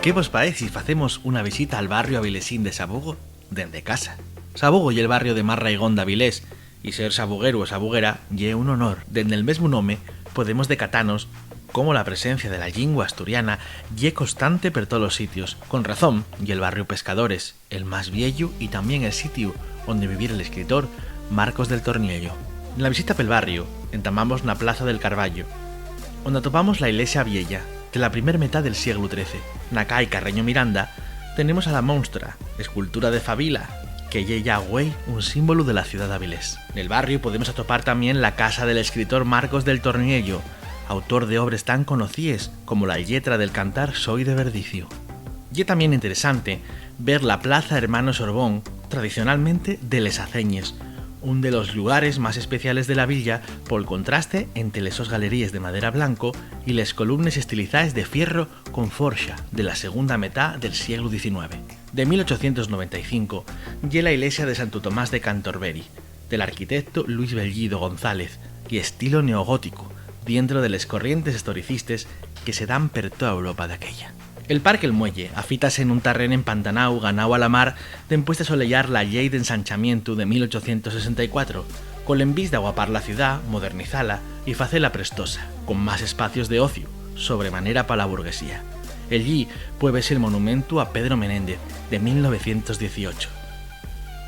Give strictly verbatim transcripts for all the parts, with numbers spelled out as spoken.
¿Qué vos paez si facemos una visita al barriu avilesín de Sabugo dende casa? Sabugo ye el barriu de más raigón d'Avilés, y ser sabugueru o sabuguera ye un honor. Dende'l mesmu nome podemos decatanos cómo la presencia de la llingua asturiana ye constante per tolos sitios. Con razón, ye el barriu Pescadores el más vieyu y tamién el sitiu onde viviera l'escritor Marcos del Torniello. Na visita pel barriu entamamos na Plaza del Carballo, onde atopamos la ilesia vieya, de la primer metá del sieglu trece. Na cai Carreño Miranda tenemos a la Monstra, escultura de Favila, que ye yá güei un símbolu de la ciudá d'Avilés. Nel barriu podemos atopar tamién la casa del escritor Marcos del Torniello, autor de obres tan conocíes como la lletra del cantar Soi de Verdiciu. Ye tamién interesante ver la Plaza Hermano Sorbón, tradicionalmente de les Aceñes, un de los llugares más especiales de la villa pol contraste ente les sos galeríes de madera blanco y les columnes estilizaes de fierro con forxa de la segunda metá del sieglu diecinueve. De mil ochocientos noventa y cinco ye la ilesia de Santu Tomás de Cantorberi, del arquitecto Luis Bellido González, y estilo neogótico, dientro de les corrientes estoricistes que se dan per toa Europa d'aquella. El Parque El Muelle afítase nun tarrén empantanáu ganáu a la mar dempués d'asoleyar la Llei d'Ensanchamientu de mil ochocientos sesenta y cuatro, col envís d'aguapar la ciudá, modernizala y facela prestosa, con más espacios de ociu, sobre manera pa la burguesía. Ellí pue vese el monumentu a Pedro Menéndez, de mil novecientos dieciocho.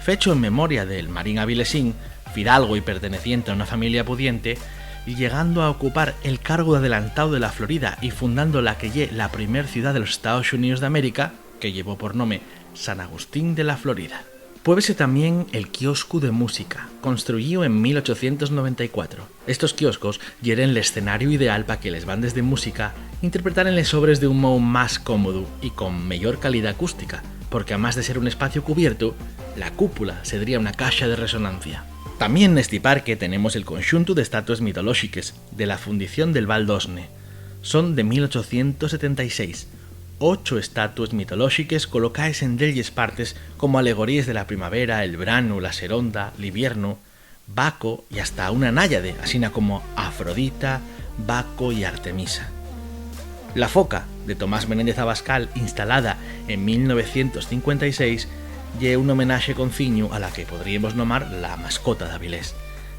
Fecho en memoria del Marín Avilesín, fidalgo y perteneciente a una familia pudiente, llegando a ocupar el cargu d'adelantáu de la Florida y fundando la que ye la primer ciudá de los Estaos Xuníos d'América, que llevó por nome San Agustín de la Florida. Pue vese tamién el quioscu de música, construyíu en mil ochocientos noventa y cuatro. Estos quioscos yeren l'escenariu ideal pa que les bandes de música interpretaren les obres d'un mou más cómodu y con meyor calidá acústica, porque amás de ser un espaciu cubiertu, la cúpula sedría una caxa de resonancia. Tamién nesti parque tenemos el conxuntu d'estatues mitolóxiques de la Fundición del Val d'Osne. Son de mil ochocientos setenta y seis. Ocho estatues mitolóxiques colocaes en delles partes como alegoríes de la primavera, el branu, la seronda, l'iviernu, Baco y hasta una náyade, asina como Afrodita, Baco y Artemisa. La foca, de Tomás Menéndez Abascal, instalada en mil novecientos cincuenta y seis, ye un homenaxe conciñu a la que podríemos nomar la mascota d'Avilés.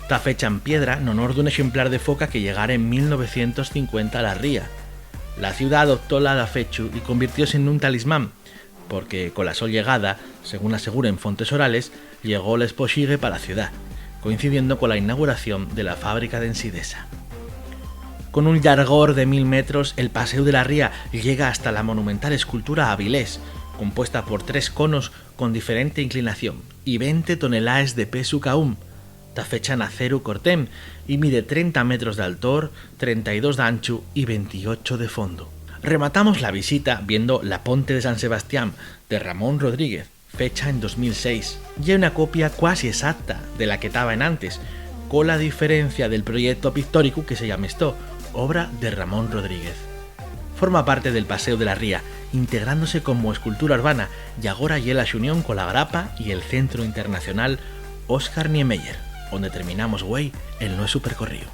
Ta fecha en piedra n'honor d'un exemplar de foca que llegara en mil novecientos cincuenta a la ría. La ciudá adoptóla dafechu y convirtióse nun talismán, porque cola so llegada, según aseguren fontes orales, llegó l'espoxigue pa la ciudá, coincidiendo cola inauguración de la fábrica d'Ensidesa. Con un llargor de mil metros, el Paséu de la Ría llega hasta la monumental escultura Avilés, compuesta por tres conos con diferente inclinación y venti tonelaes de pesu caún. Ta fecha n'aceru cortén y mide trenta metros d'altor, trenta y dos d'anchu y ventiocho de fondu. Rematamos la visita viendo la Ponte de San Sebastián, de Ramón Rodríguez, fecha en dos mil seis. Ye una copia cuasi esacta de la que taba enantes, cola diferencia del proyecto pictóricu que se llamestó, obra de Ramón Rodríguez. Forma parte del Paséu de la Ría, integrándose como escultura urbana, y agora ye la xunión cola Grapa y el Centru Internacional Oscar Niemeyer, onde terminamos güei el nuesu percorríu.